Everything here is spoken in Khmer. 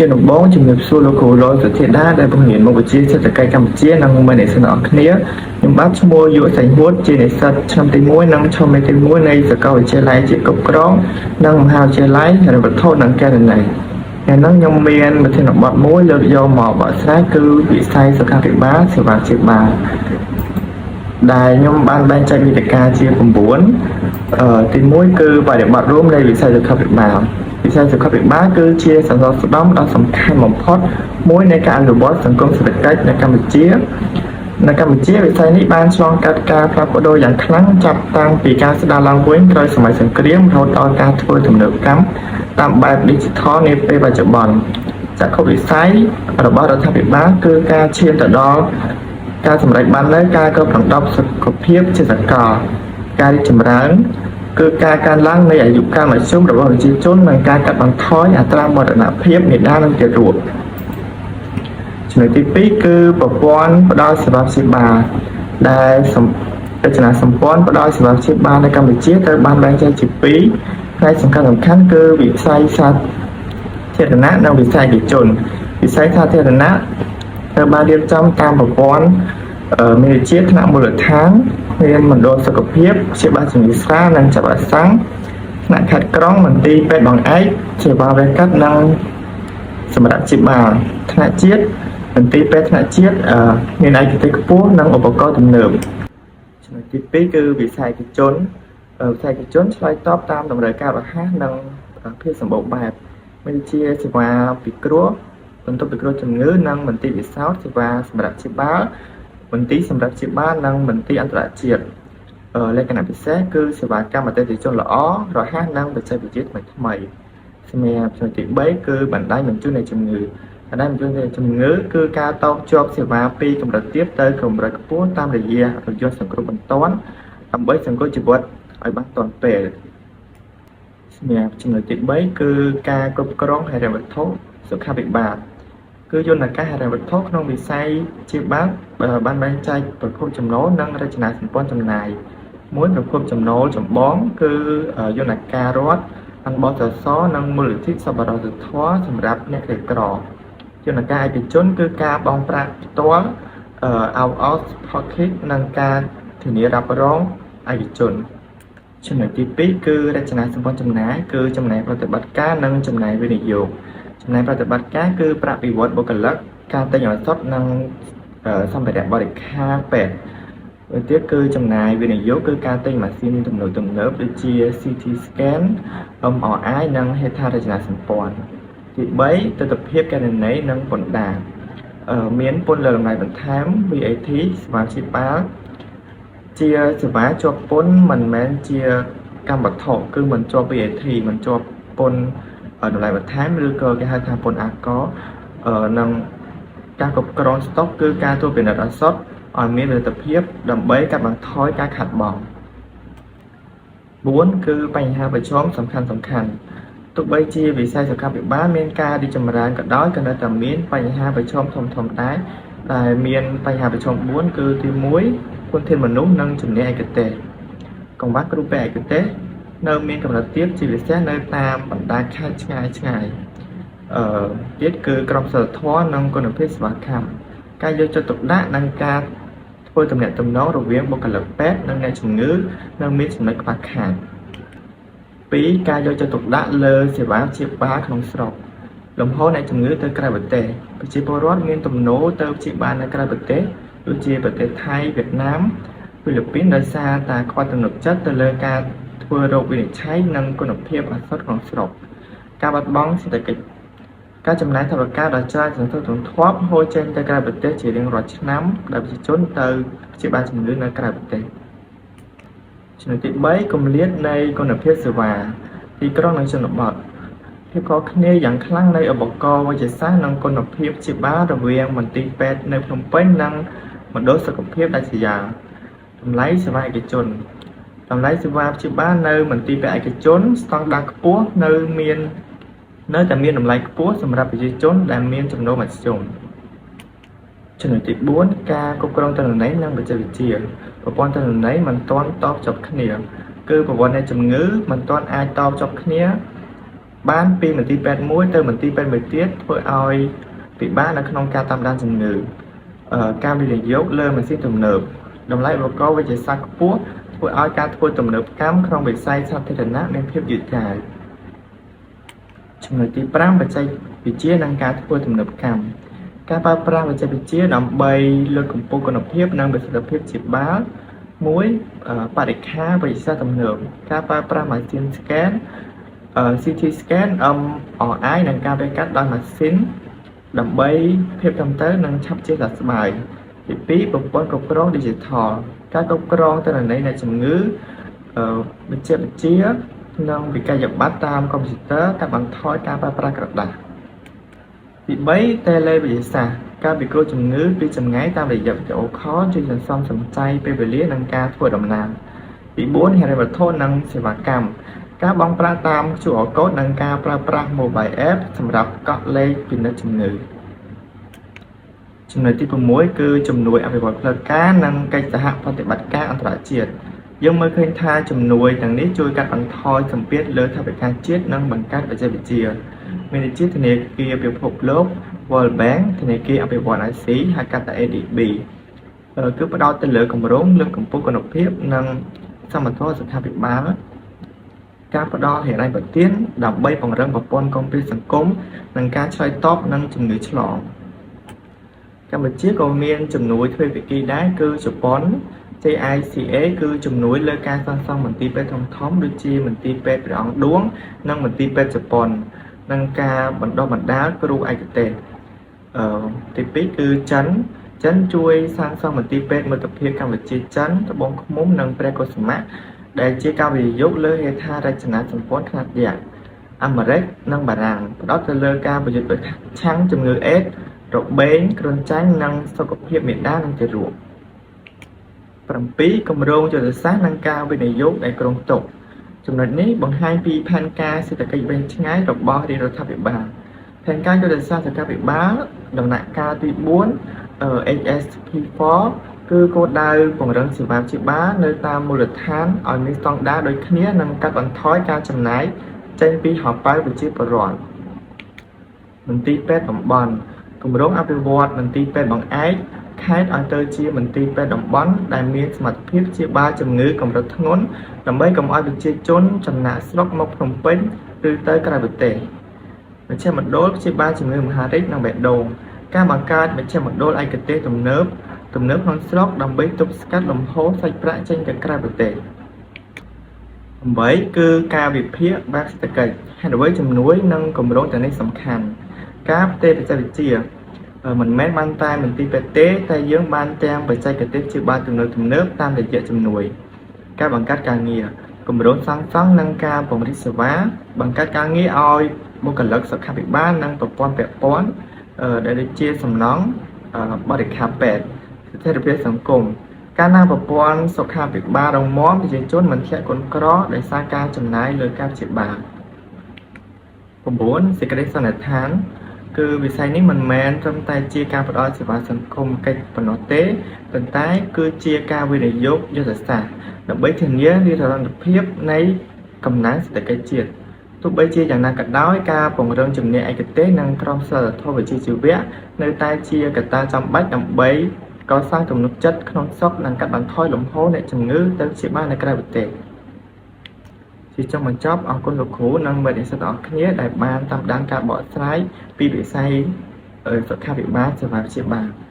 ជាដំបូងជំរាបសួរលោកគ្រូលសុធាដាដែលបង្រៀនមុខវិជ្ជាសេដ្ឋកិច្ចកម្ពុជានិងមិត្តនិស្សិតទាំងអស់គ្នាខ្ញុំបាទឈ្មោះយុសេងហួតជានិស្សិតឆ្នាំទី1និងឆមាសទី1នៃសាកលវិទ្យាល័យជាតិគ្រប់គ្រងនិងមហាវិទ្យាល័យហិរញ្ញវត្ថុនិងគណនេយ្យថ្ងៃនេះខ្ញុំមានប្រធានបទមួយលើកយកមកបកស្រាយគឺវិស័យសុខាភិបាលសេវាព្យាបាលដែលខ្ញុំបានបែងចែកវិធានការជា9ទី1គឺបរិបទរួមនៃវិស័យសុខាភិបាលវិស័យសុខាភិបាលគឺជាសសរស្តម្ភដ៏សំខាន់បំផុតមួយនៃការអនុវត្តសង្គមសេដ្ឋកិច្ចនៅកម្ពុជានៅកម្ពុជាវិស័យនេះបានឆ្លងកាត់ការផ្លាស់ប្ដូរយ៉ាងខ្លាំងចាប់តាំងពីការស្ដារឡើងវិញក្រោយសម័យសង្គ្រាមរហូតដល់ការធ្វើទំនើបកម្មតាមបែប Digital នាពេលបច្ចុប្បន្នចក្ខុវិស័យរបស់រដ្ឋាភិបាលគឺការឈានទៅដល់ការសម្រេចបាននូវការគ្រប់ដណ្ដប់សុខភាពជាសកលការរីកចម្រើនគឺការកើនឡើងនៃអាយុកាលមធ្យមរបស់ប្រជាជននិងការកាត់បន្ថយអត្រាមរណភាពមាតានិងទារកចំណុចទី2គឺប្រព័ន្ធផ្ដល់សេវាព្យាបាលដែលរចនាសម្ព័ន្ធផ្ដល់សេវាព្យាបាលនៅកម្ពុជាត្រូវបានបែងចែកជាពីរផ្នែកសំខាន់សំខាន់គឺវិស័យសាធារណៈនិងវិស័យឯកជនវិស័យសាធារណៈត្រូវបានរៀបចំតាមប្រព័ន្ធមានវិជ្ជាថ្នាក់មូលដ្ឋានមានមណ្ឌលសុខភាពព្យាបាលជំងឺស្រាលនិងចាក់វ៉ាក់សាំងថ្នាក់ខេត្តក្រុងមន្ទីរពេទ្យបង្អែកសេវាវះកាត់និងសម្រាប់ព្យាបាលថ្នាក់ជាតិមន្ទីរពេទ្យថ្នាក់ជាតិមានឯកទេសខ្ពស់និងឧបករណ៍ទំនើបចំណុចទី2គឺវិស័យឯកជនវិស័យឯកជនឆ្លើយតបតាមតម្រូវការរហ័សនិងភាពសម្បូរបែបមានជាសេវាពិគ្រោះបន្ទប់ពិគ្រោះជំងឺនិងមន្ទីរពិសោធន៍សេវាសម្រាប់ព្យាបាលមន្ទីរសម្រាប់ព្យាបាលនិងមន្ទីរអន្តរជាតិលក្ខណៈពិសេសគឺសេវាកម្មអតិថិជនល្អរហ័សនិងបច្ចេកវិទ្យាថ្មីថ្មីសម្រាប់ចំណុចទី3គឺបណ្ដាញបញ្ជូននៃជំងឺបណ្ដាញបញ្ជូននៃជំងឺគឺការតភ្ជាប់សេវាពីកម្រិតទាបទៅកម្រិតខ្ពស់តាមរយៈរថយន្តសង្គ្រោះបន្ទាន់ដើម្បីសង្គ្រោះជីវិតឲ្យបានទាន់ពេលសម្រាប់ចំណុចទី3គឺការគ្រប់គ្រងហិរញ្ញវត្ថុសុខាភិបាលគឺយន្តការហិរញ្ញវត្ថុក្នុងវិស័យព្យាបាលបានបែងចែកប្រភពចំណូលនិងរចនាសម្ព័ន្ធចំណាយមួយប្រភពចំណូលចម្បងគឺយន្តការរដ្ឋអង្គបសសនិងមូលនិធិសប្បុរសធម៌សម្រាប់អ្នកក្រីក្រយន្តការឯកជនគឺការបង់ប្រាក់ផ្ទាល់ out of pocket និងការធានារ៉ាប់រងឯកជនចំណុចទី2គឺរចនាសម្ព័ន្ធចំណាយគឺចំណាយប្រតិបត្តិការនិងចំណាយវិនិយោគចំណាយប្រតិបត្តិការគឺប្រាក់បៀវត្សបុគ្គលិកការទិញឱសថនិងសម្ភារៈបរិក្ខារពេទ្យមួយទៀតគឺចំណាយវិនិយោគគឺការទិញម៉ាស៊ីនទំនើបទំនើបដូចជា CT scan MRI និងហេដ្ឋារចនាសម្ព័ន្ធទី3ទិដ្ឋភាពគណនេយ្យនិងពន្ធដារមានពន្ធលើតម្លៃបន្ថែម VAT សេវាព្យាបាលជាសេវាជាប់ពន្ធមិនមែនជាកម្មវត្ថុគឺមិនជាប់ VAT មិនជាប់ពន្ធតម្លៃបន្ថែមឬក៏គេហៅថាពន្ធអាករនិងការគ្រប់គ្រងស្តុកគឺការត្រួតពិនិត្យឱសថឲ្យមានប្រសិទ្ធភាពដើម្បីកាត់បន្ថយការខាតបង់4គឺបញ្ហាប្រឈមសំខាន់សំខាន់ទោះបីជាវិស័យសុខាភិបាលមានការរីកចម្រើនក៏ដោយក៏នៅតែមានបញ្ហាប្រឈមធំៗដែរដែលមានបញ្ហាប្រឈម4គឺទី1ធនធានមនុស្សនិងជំនាញឯកទេសកង្វះគ្រូពេទ្យឯកទេសនៅមានកម្រិតទាបជាពិសេសនៅតាមបណ្ដាខេត្តឆ្ងាយឆ្ងាយអឺទៀតគឺក្រមសីលធម៌និងគុណភាពសេវាកម្មការយកចិត្តទុកដាក់និងការធ្វើទំនាក់ទំនងរវាងបុគ្គលិកពេទ្យនិងអ្នកជំងឺនៅមានចំណុចខ្វះខាត2ការយកចិត្តទុកដាក់លើសេវាព្យាបាលក្នុងស្រុកលំហូរអ្នកជំងឺទៅក្រៅប្រទេសប្រជាពលរដ្ឋមានទំនោរទៅព្យាបាលនៅក្រៅប្រទេសដូចជាប្រទេសថៃវៀតណាមហ្វីលីពីនដោយសារតែខ្វះទំនុកចិត្តទៅលើការធ្វើរោគវិនិច្ឆ័យនិងគុណភាពឱសថក្នុងស្រុកការបាត់បង់សេដ្ឋកិច្ចការចំណាយថវិកាដ៏ច្រើនសន្ធឹកសន្ធាប់ហូរចេញទៅក្រៅប្រទេសជារៀងរាល់ឆ្នាំដោយប្រជាជនទៅព្យាបាលជំងឺនៅក្រៅប្រទេសចំណុចទី3គម្លាតនៃគុណភាពសេវាទីក្រុងនិងជនបទភាពខុសគ្នាយ៉ាងខ្លាំងនៃឧបករណ៍វេជ្ជសាស្ត្រនិងគុណភាពព្យាបាលរវាងមន្ទីរពេទ្យនៅភ្នំពេញនិងមណ្ឌលសុខភាពដាច់ស្រយាលតម្លៃសេវាឯកជនតម្លៃសេវាព្យាបាលនៅមន្ទីរពេទ្យឯកជនស្តង់ដារខ្ពស់នៅមាននៅតែមានតម្លៃខ្ពស់សម្រាប់ប្រជាជនដែលមានចំណូលមធ្យមចំណុចទី4ការគ្រប់គ្រងទិន្នន័យនិងបច្ចេកវិទ្យាប្រព័ន្ធទិន្នន័យមិនទាន់តភ្ជាប់គ្នាគឺប្រវត្តិអ្នកជំងឺមិនទាន់អាចតភ្ជាប់គ្នា បានពីមន្ទីរពេទ្យមួយទៅមន្ទីរពេទ្យមួយទៀតធ្វើឲ្យពិបាកនៅក្នុងការតាមដានជំងឺការវិនិយោគលើម៉ាស៊ីនទំនើបតម្លៃឧបករណ៍វេជ្ជសាស្ត្រខ្ពស់ធ្វើឲ្យការធ្វើទំនើបកម្មក្នុងវិស័យសាធារណៈមានភាពយឺតយ៉ាវចំណុចទី5បច្ចេកវិទ្យានិងការធ្វើទំនើបកម្មការប្រើប្រាស់បច្ចេកវិទ្យាដើម្បីលើកកម្ពស់គុណភាពនិងប្រសិទ្ធភាពព្យាបាលមួយបរិក្ខារវេជ្ជសាស្ត្រទំនើបការប្រើប្រាស់ម៉ាស៊ីន scan CT scan MRI និងការវះកាត់ដោយម៉ាស៊ីនដើម្បីភាពត្រឹមត្រូវនិងឆាប់ជាសះស្បើយទី2ប្រព័ន្ធគ្រប់គ្រង Digital ការគ្រប់គ្រងទិន្នន័យនៃជំងឺវិទ្យាវិទ្យានិងវិក័យប័ត្រតាមកុំព្យូទ័រកាត់បន្ថយការប្រើប្រាស់ក្រដាសទី3តេឡេវិទ្យាសាស្ត្រការពិគ្រោះជំងឺពីចម្ងាយតាមរយៈវីដេអូ call ជួយសន្សំសំចៃពេលវេលានិងការធ្វើដំណើរទី4ហិរញ្ញវត្ថុនិងសេវាកម្មការបង់ប្រាក់តាម QR code និងការប្រើប្រាស់ mobile app សម្រាប់កក់លេខពិនិត្យជំងឺចំណុចទី6គឺជំនួយអភិវឌ្ឍផ្លូវការនិងកិច្ចសហប្រតិបត្តិការអន្តរជាតិយើងមើលឃើញថាជំនួយទាំងនេះជួយកាត់បន្ថយសម្ពាធលើថវិកាជាតិនិងបង្កើតបច្ចេកវិទ្យាមានដូចជាធនាគារពិភពលោក World Bank ធនាគារអភិវឌ្ឍន៍អាស៊ីហៅកាត់ថា ADB គឺផ្ដោតទៅលើគម្រោងលើកកម្ពស់គុណភាពនិងសមធម៌សុខាភិបាលការផ្ដល់ហិរញ្ញប្បទានដើម្បីពង្រឹងប្រព័ន្ធគាំពារសង្គមនិងការឆ្លើយតបនឹងជំងឺឆ្លងកម្ពុជាក៏មានជំនួយទ្វេភាគីដែរគឺជប៉ុន JICA គឺជំនួយលើការសាងសង់មន្ទីរពេទ្យធំៗដូចជាមន្ទីរពេទ្យព្រះអង្គឌួងនិងមន្ទីរពេទ្យជប៉ុននិងការបណ្ដុះបណ្ដាលគ្រូឯកទេសទី2គឺចិនចិនជួយសាងសង់មន្ទីរពេទ្យមិត្តភាពកម្ពុជាចិនត្បូងឃ្មុំនិងព្រះកុសុមៈដែលជាការវិនិយោគលើហេដ្ឋារចនាសម្ព័ន្ធខ្នាតយក្សអាមេរិកនិងបារាំងផ្ដោតទៅលើការប្រយុទ្ធប្រឆាំងជំងឺអេដស៍របេងគ្រុនចាញ់និងសុខភាពមាតានិងទារក7គម្រោងយុទ្ធសាស្ត្រនិងការវិនិយោគដែលគ្រោងទុកចំណុចនេះបង្ហាញពីផែនការសេដ្ឋកិច្ចវែងឆ្ងាយរបស់រាជរដ្ឋាភិបាលផែនការយុទ្ធសាស្ត្រសុខាភិបាលដំណាក់កាលទី4 HSP4 គឺគោលដៅពង្រឹងសេវាព្យាបាលនៅតាមមូលដ្ឋានឲ្យមានស្តង់ដារដូចគ្នានិងកាត់បន្ថយការចំណាយចេញពីហោប៉ៅប្រជាពលរដ្ឋមន្ទីរពេទ្យតំបន់គម្រោងអភិវឌ្ឍមន្ទីរពេទ្យបង្អែកខេត្តឲ្យទៅជាមន្ទីរពេទ្យតំបន់ដែលមានសមត្ថភាពព្យាបាលជំងឺកម្រិតធ្ងន់ដើម្បីកុំឲ្យប្រជាជនចំណាកស្រុកមកភ្នំពេញឬទៅក្រៅប្រទេសមជ្ឈមណ្ឌលព្យាបាលជំងឺមហារីកនិងបេះដូងការបង្កើតមជ្ឈមណ្ឌលឯកទេសទំនើបទំនើបក្នុងស្រុកដើម្បីទប់ស្កាត់លំហូរសាច់ប្រាក់ចេញទៅក្រៅប្រទេស8គឺការវិភាគបែបសេដ្ឋកិច្ចហេតុអ្វីជំនួយនិងគម្រោងទាំងនេះសំខាន់ការផ្ទេរបច្ចេកវិទ្យាមិនមែនបានតែមន្ទីរពេទ្យទេតែយើងបានទាំងបច្ចេកទេសព្យាបាលទំនើបទំនើបតាមរយៈជំនួយការបង្កើតការងារគម្រោងសាងសង់និងការពង្រីកសេវាបង្កើតការងារឲ្យបុគ្គលិកសុខាភិបាលនិងប្រព័ន្ធពាក់ព័ន្ធដែលដូចជាសំណង់បរិក្ខារពេទ្យស្ថិរភាពសង្គមកាលណាប្រព័ន្ធសុខាភិបាលរឹងមាំប្រជាជនមិនធ្លាក់កូនក្រដោយសារការចំណាយលើការព្យាបាល9សេចក្តីសន្និដ្ឋានគឺវិស័យនេះមិនមែនត្រឹមតែជាការផ្ដល់សេវាសង្គមកិច្ចប៉ុណ្ណោះទេប៉ុន្តែគឺជាការវិនិយោគយុទ្ធសាស្ត្រដើម្បីធានានិរន្តរភាពនៃកំណើនសេដ្ឋកិច្ចជាតិទោះបីជាយ៉ាងណាក៏ដោយការពង្រឹងជំនាញឯកទេសនិងក្រមសីលធម៌វិជ្ជាជីវៈនៅតែជាកត្តាចាំបាច់ដើម្បីកសាងទំនុកចិត្តក្នុងស្រុកនិងកាត់បន្ថយលំហូរអ្នកជំងឺទៅព្យាបាលនៅក្រៅប្រទេសជាចុងបញ្ចប់អរគុណលោកគ្រូនិងមិត្តនិស្សិតទាំងអស់គ្នាដែលបានតាមដានការបកស្រាយពីវិស័យសុខាភិបាលសេវាព្យាបាល។